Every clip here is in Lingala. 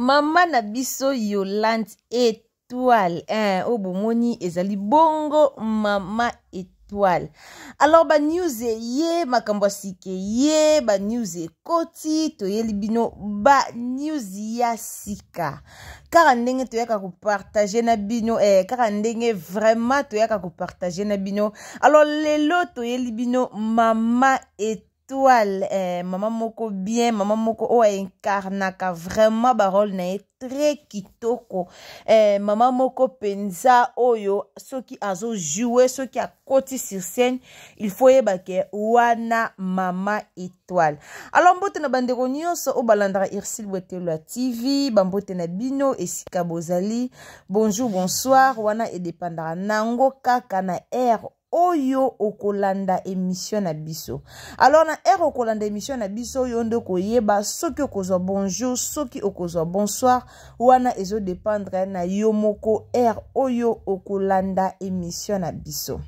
Mama na biso Yolande Etoile, eh, oyo bomoni ezali bongo mama Etoile. Alors ba news eye, makambo ya sika eye, ba news ekoti, toyeli bino ba news ya sika. Kaka ndenge toyaka kopartage na bino, eh, kaka ndenge vraiment toyaka kopartage na bino. Alors lelo toyeli bino mama Etoile. Toile eh, mama moko bien, mama moko oyo incarnaka vraiment ba rôle na ye très kitoko, eh, mama moko penza oyo soki azo jouer, soki akoti sur scène, il faut yeba ke wana mama Étoile. Alors mbote na bandeko nyonso oyo balandaka Ursule Bwetelo ya TV, bambote na bino esika bozali, bonjour bonsoir, wana edependaka nango kaka na heure oyo okolanda émission na biso. Alors na heure okolanda émission na biso, yo nde koyeba soki okozwa bonjour, soki okozwa bonsoir, wana ezo dépendre na yo moko heure oyo okolanda émission na biso.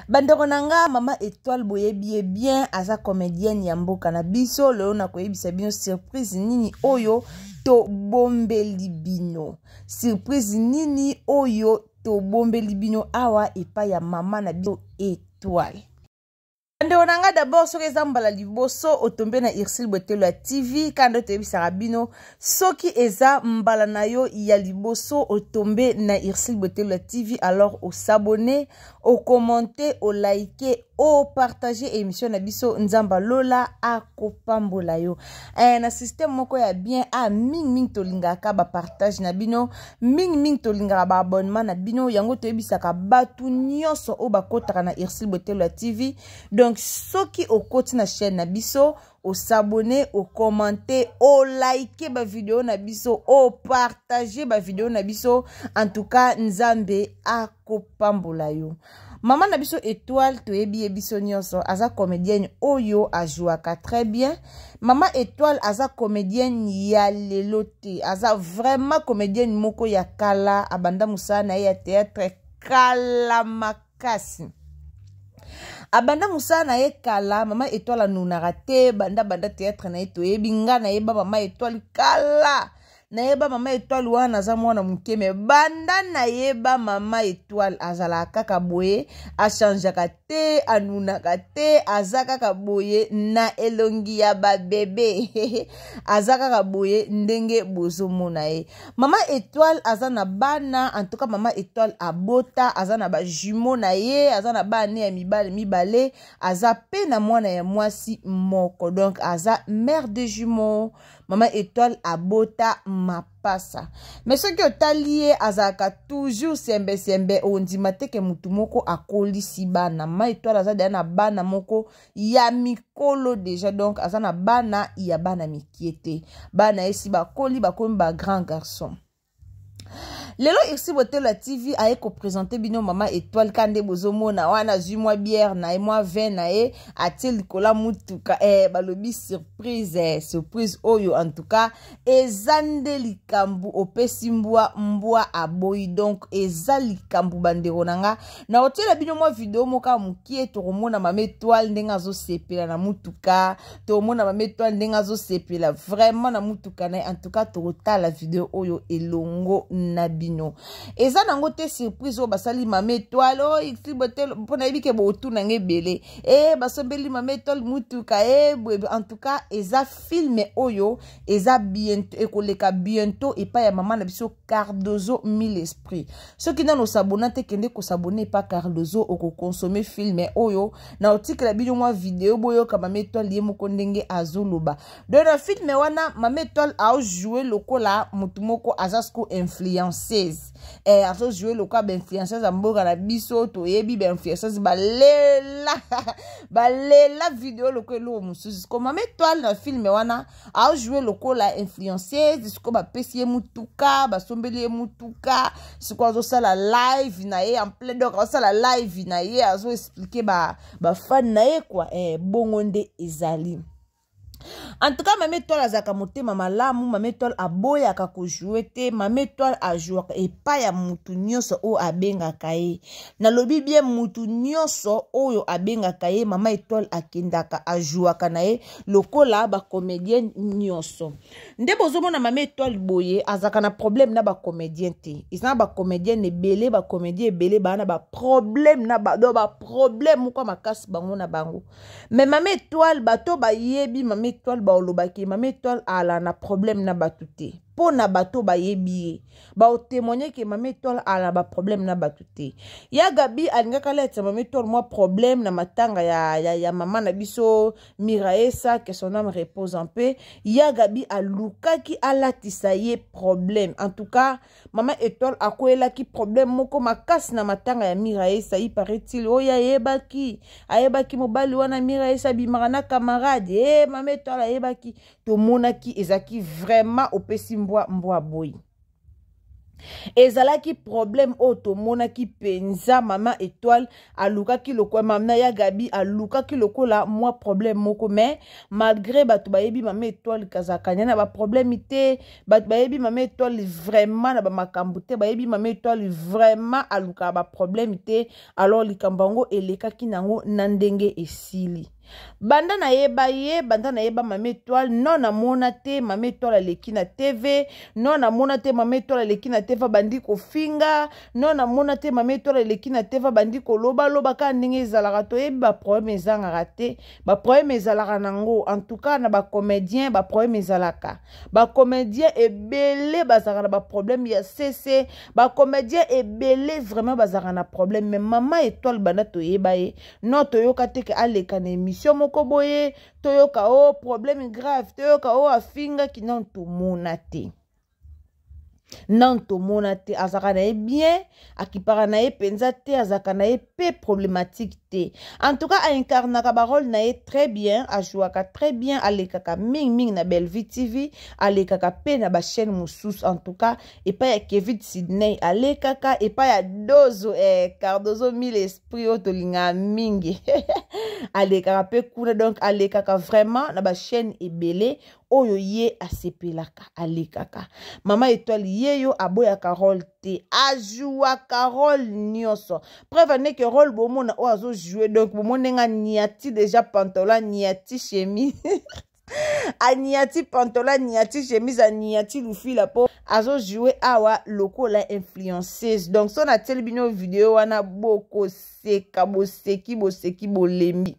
Bandeko na nga, mama Étoile boyebi ye bien, aza comédienne ya mboka na biso. Lelo nakoyebisa bino surprise nini oyo tobombeli bino, surprise nini oyo tobombeli bino awa epai ya mama na biso Étoile. Bandeko na nga, d'abord soki eza mbala liboso otombe na Ursule Bwetelo ya TV, kanda toyebisaka bino, soki eza mbala na yo ya liboso otombe na Ursule Bwetelo ya TV, alors osabone, okommente, olike, opartage émission na biso. Nzambe alola akopambola yo, eh, na système moko ya bien. A mingimingi tolingaka bapartage na bino, mingimingi tolingaka baabonnement na bino. Yango toyebisaka bato nyonso oyo bakotaka na Ursule Bwetelo ya TV, donc soki okoti na chaîne na biso, osabone, okommente, olike bavideo na biso, opartage bavideo na biso, en tout cas Nzambe akopambola yo. Mama na biso Étoile, toyebi ye biso nyonso, aza comédienne oyo ajouaka très bien. Mama Étoile aza comédienne ya lelo te, aza vraiment comédienne moko ya kala, abanda mosala na ye ya théâtre kala makasi, abanda mosala na ye kala. Mama Étoile anunaka te, banda théâtre na ye toyebi. Nga nayeba mama Étoile kala, nayeba mama Étoile wana naza mwana moke, me banda nayeba mama Étoile azalaka kaka boye, achangeaka te, anunaka te, aza kaka boye na elongi ya babebe, aza kaka boye ndenge bozomona ye. Mama Étoile aza na bana, en tout cas mama Étoile abota, aza na bajumeau na ye, aza na bana ya mibale mibale, aza pe na mwana ya mwasi moko, donc aza mère de jumeau. Mama Étoile abota mapasa, me soki otali ye, azalaka toujours sembesembe, ondima te ke motu moko akolisi bana. Mama Étoile aza deya na bana moko ya mikolo déjà, donc aza na bana ya bana mikie te, bana esi bakoli, bakomi ba grand garçon. Lelo Ursule Botelo ya TV aye koprésente bino mama Étoile ka nde bozomona wana, azwi mwa bière na ye, mwa vin na ye, atie likolo ya mutuka, eh, balobi surprise, eh, surprise oyo en tout cas eza nde likambo opesi mbwa, mbwa aboyi. Donc eza likambo, bandeko na nga, na kotiela bino mwa video moko ya mokie, tokomona mama Étoile ndenge azosepela na mutuka, tokomona mama Étoile ndenge azosepela vraiment na mutuka na ye. En tout cas tokotala video oyo elongo na bino. Eza nango te surprise oyo basali mama Étoile oyo Botelo, mpo nayebi ke botuna nga ebele, e basombeli mama Étoile mutuka e boye. En tout cas eza film oyo eza bientôt, ekoleka bientôt epai ya mama na biso Cardozo Mille Esprit. Soki nano osabona te, kende kosabone epa Cardozo, okokonsome film oyo. Na otikela bino mwa video, boyoka mama Étoile ye moko ndenge azoloba. Donc na film wana, mama Étoile aojoue lokola motu moko aza siko influenceuse, eh, azojoue lokola bainfluenceuse ya mboka na biso. Toyebi bainfluenceuse balela balela video lokola eloko mosusu. Siko mama Étoile na film wana aojoue lokola influenceuse, siko bapesi ye mutuka, basombeli ye mutuka, siko azosala live na ye en plein, donc azosala live na ye, azoexplike bafan na ye kua, eh, bongo nde ezali. En tout cas, Mama Étoile azalaka motema malamu. Mama Étoile aboyaka kojouer te. Mama Étoile ajouaka epai ya mutu nyonso oyo abengaka ye. Nalobi bien, mutu nyonso oyo abengaka ye, Mama Étoile akendaka, ajouaka na ye lokola bacomédien nyonso. Nde bozomona Mama Étoile boye, azalaka na problème na bacomédien te. Eza na bacomédien ebele, bacomédien ebele baa na baproblème na ba, baproblème moko makasi bango na bango. Mais Mama Étoile, bato bayebi Mama Étoile baolobaki Mama Étoile ala na problème na bato te. Mpo na bato bayebi ye, baotémoigne ke Mama Étoile ala baproblème na bato te. Ya Gabi alingaka alatisa Mama Étoile mwa problème na matanga ya mama na biso Miraesa, que son âme repose en paix. Ya Gabi alukaki alatisa ye problème. En tout cas, Mama Étoile akwelaki problème moko makasi na matanga ya Miraesa. Il paraît-il, oyo ayebaki mobali wana Miraesa abimaka na camarade e Mama Étoile ayebaki. Tomonaki ezalaki vraiment opesi mbwa mbwa boyi. Ezalaki problème oyo tomonaki mpenza. Mama Étoile alukaki lokola, mama ya Gabi alukaki lokola mwa problème moko. Mais malgré, bato bayebi Mama Étoile kazalaka na baproblème te. Bato bayebi Mama Étoile vraiment na bamakambo te. Bayebi Mama Étoile vraiment alukaka baproblème te. Alors likambo yango elekaki nango na ndenge esili. Banda nayeba ye, banda nayeba Mama Étoile, non, namona te Mama Étoile aleki na TV. Non, namona te Mama Étoile aleki na TV abandi kofinga. Non, namona te Mama Étoile aleki na TV abandi kolobaloba. Kaka ndenge ezalaka, toyebi baproblème ezangaka te. Baproblème ezalaka nango. En tout cas, na bacomédien baproblème ezalaka. Bacomédien ebele bazalaka na baproblème ya cc. Bacomédien ebele vraiment bazalaka na problème. Mais Mama Étoile, banda toyeba ye, non, toyoka te ke aleka na émission moko boye, toyoka o problème grave, toyoka o afingaki. Non, tomona te. Non, tomona te. Azalaka na ye bien, akipaka na ye mpenza te, azalaka na ye mpe problématique te. En tout cas, aincarnaka barole na ye très bien, ajouaka très bien, alekaka mingimingi na Bellevue TV, alekaka mpe na bachaîne mosusu. En tout cas, epai ya Kevin Sydney alekaka, epai ya Dozo, Cardozo mille esprit oyo tolingaka mingi, alekaka mpe kuna. Donc alekaka vraiment na bachaîne ebele oyo ye asepelaka, alekaka. Mama Étoile ye yo aboyaka rôle te, ajouaka rôle nyonso. Preuve andeke rôle bomona oyo azojoue. Donc bomoni ndenge aniati déjà pantalon, aniati chemise, aniati pantalon, aniati chemise, aniati lufila mpo azojoue awa lokola influenceuse. Donc so natieli bino video wana, bokoseka, boseki, boseki, bolembi.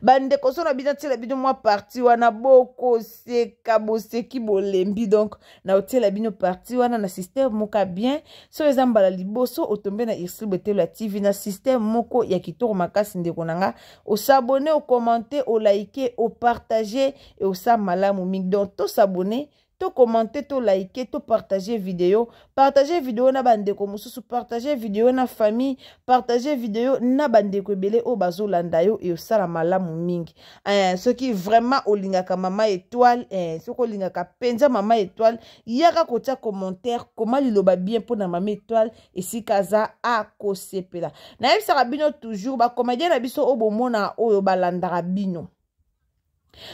Bandeko, so na bino atiela bino mwa partie wana, bokoseka, boseki, bolembi. Donc na otiela bino partie wana na système moko ya bien. So eza mbala liboso otombe na Ursule Betelo ya TV na système moko ya kitoko makasi, ndeko na nga, os'abonner, ocommenter, oliker, opartager e osala malamu mingi. Donc tos'abonner, tocommenter, toliker, topartager video. Partage video na bandeko mosusu, partage video na famille, partage video na bandeko ebele oyo bazolanda yo e osala malamu mingi. Soki vraiment olingaka Mama Étoile, soki olingaka mpenza Mama Étoile, yaka kotia commentaire, koma liloba bien mpona Mama Étoile esika aza, akosepela. Nayebisaka bino toujours, bacomédien na biso oyo bomona, oyo balandaka bino,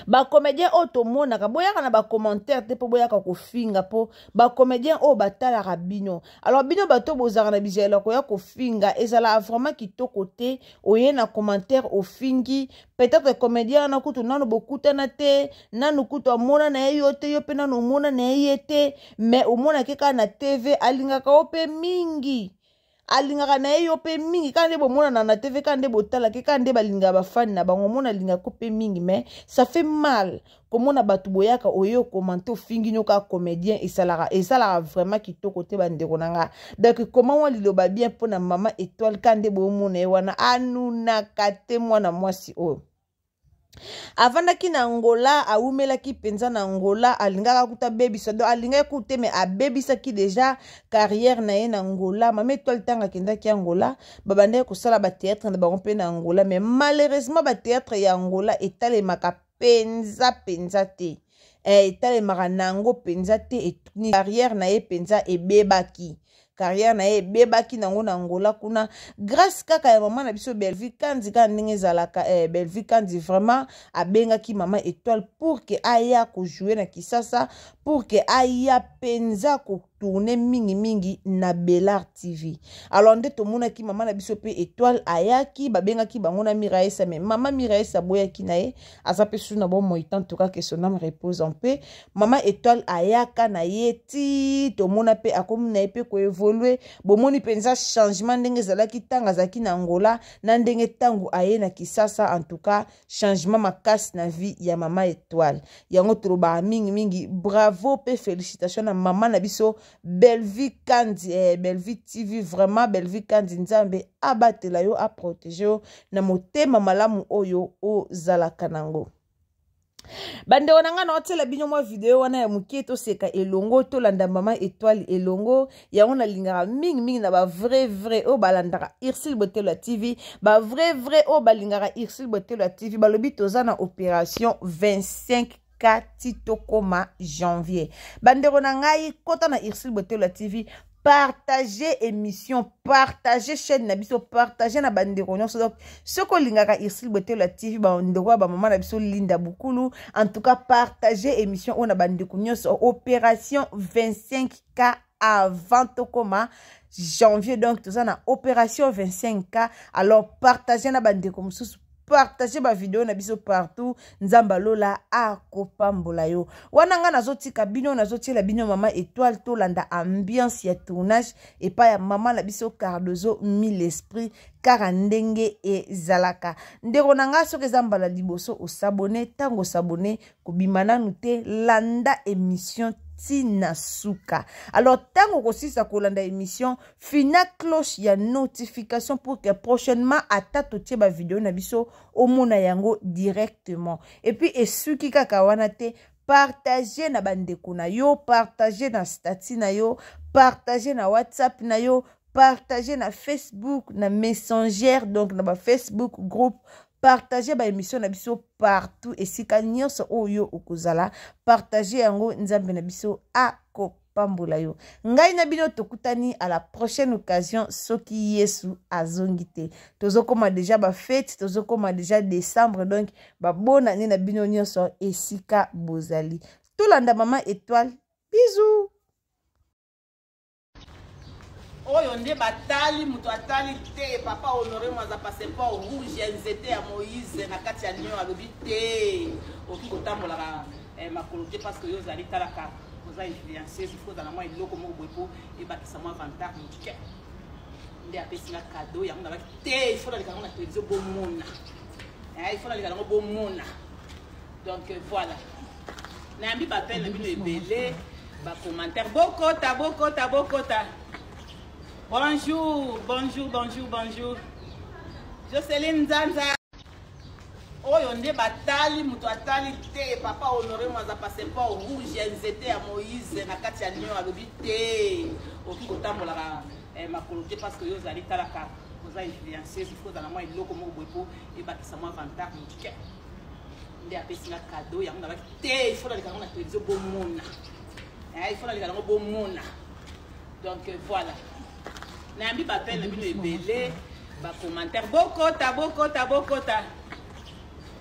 bacomédien oyo tomonaka, boyaka na bacommentaire te mpo boyaka kofinga, mpo bacomédien oyo batalaka bino. Alors bino bato bozalaka na bizaleli koya kofinga, ezalaka vraiment kitoko te. Oye na commentaire, ofingi peut-être comédien wana, kutu nanu bokutana te, nanu kutu amona na ye yo te, yo mpe nanu omona na ye ye te, mais omonaki kaka na TV. Alingaka yo mpe mingi, alingaka na ye yo mpe mingi, kaka nde bomonana na TV, kaka nde botalaki, kaka nde balingaka bafani na bango. Omona alingaka mpe mingi, mais ça fait mal komona bato boyaka, oye ocommenter, ofingi nyo kaka comédien. Esalaka vraiment kitoko te, bandeko na nga. Donc koma mwa liloba bien mpona Mama Étoile. Kaka nde boomona ye wana, anunaka te. Mwana mwasi oyo avandaki na Angola, awumelaki mpenza na Angola, alingaka kuta abebisa. Donc alingaki kuta te, mais abebisaki déjà carrière na ye na Angola. Mama Étoile, ntango akendaki Angola, babandaki kosala bathéâtre na bango mpe na Angola. Mais malheureusement, bathéâtre ya Angola etalemaka mpenza mpenza te, etalemaka na yango mpenza te. Carrière na ye mpenza ebebaki. Carrière na ye ebebaki nango na Angola kuna, grâce kaka ya mama na biso Bellevue Kandi. Kaka ndenge ezalaka, Bellevue Kandi vraiment abengaki mama Étoile pour que aya kojouer na Kisasa, pour que aya mpenza kotourner mingimingi na Belar TV. Alors nde tomonaki mama na biso mpe Étoile ayaki, babengaki bango na Miraesa, mais mama Miraesa aboyaki na ye, aza mpe su na bomoi te. En tout cas, que son âme repose en paix. Mama Étoile ayaka na ye ti tomona mpe akomi na ye mpe koévoluer. Bomoni mpenza changement ndenge ezalaki ntango azalaki na Angola na ndenge ntango aye na Kisasa. En tout cas, changement makasi na vie ya mama Étoile. Yango tolobaka mingimingi bravo mpe félicitation na mama na biso Bellevue Kandi, Bellevue TV. Vraiment, Bellevue Kandi, Nzambe abatela yo, aprotéger yo na motema malamu oyo ozalaka nango. Bandeko na ngai, na otiela bino mwa video wana ya moke, toseka elongo, tolanda mama Étoile elongo. Yango nalingaka mingimingi na bavrai vrai oyo balandaka Ursile Botelo ya TV, bavrai vrai oyo balingaka Ursile Botelo ya TV. Balobi toza na opération 25 k ti tokóma janvier. Bandeko na ngai, kota na Ursile Botelo ya TV, partage émission, partage chaîne na biso, partage na bandeko nyonso. Donc soki olingaka Ursile Botelo ya TV, bandeko ya bamama na biso Linda Bukulu, en tout cas partage émission oyo na bandeko nyonso. Opération 25 k avant tokóma janvier, donc toza na opération 25 k. Alors partage na bandeko mosusu, partage bavideo na biso partout. Nzambe alola akopambola yo. Wana ngai nazotika bino, nazotiela bino mama Étoile, tolanda ambiance ya tournage epai ya mama na biso Cardozo Mille Esprit, kaka ndenge ezalaka. Ndeko na ngai, soki eza mbala liboso os'abonner, ntango os'abonner, kobima nanu te, landa émission ntina suka. Alors ntango kosilisa kolanda émission, fina cloche ya notification pour que prochainement ata totie bavideo na biso, omona yango directement. Et puis esuki kaka wana te, partage na bandeko na yo, partage na statut na yo, partage na WhatsApp na yo, partage na Facebook, na Messenger, donc na bafacebook groupe. Partage baémission na biso partout, esika nyonso oyo okozala, partage yango. Nzambe na biso akopambola yo. Ngai na bino tokutani à la prochaine occasion, soki Yesu azongi te. Tozokóma déjà bafêtes, tozokóma déjà décembre, donc babonane na bino nyonso esika bozali. Tolanda mama Étoile. Bisous. Oyo nde batali moto atali te. Papa Honore Mwaza, passeport rouge ya nzete ya Moïse na kati ya lion, alobi te okoki kotambolaka makolo te, parce que yo ozali, talaka, oza influenceuse, il faut ozala mwa eloko moko boye mpo ebakisa mwa vantard moke. Nde apesi nga cadeau. Yango nabaki te, il faut naleka yango na télévision bomona, il faut naleka yango bomona. Donc voilà, nayambi baappels na bino ebele, bacommentaire. Bokota, bokota, bokota. Bonjour, bonjour, bonjour, bonjour. Joseline Nzanza. Oyo nde batali moto atali te. Papa Honore Mwaza, passeport rouge ya nzete ya Moïse na kati ya lion, alobi te okoki kotambolaka makolo te, parce que yo ozali, talaka, oza influenceuse, il faut ozala mwa eloko moko boye mpo ebakisa mwa vantard moke. Nde apesi nga cadeau. Yango nabaki te, il faut naleka yango na télévision bomona, il faut naleka yango bomona. Donc voilà, nayambi baappels na bino ebele, bacommentaire. Bokota, bokota, bokota.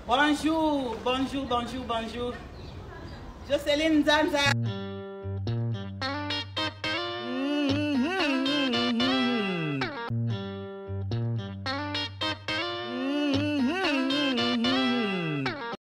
Bonjour, bonjour, bonjour, bonjour. Joseline Nzanza.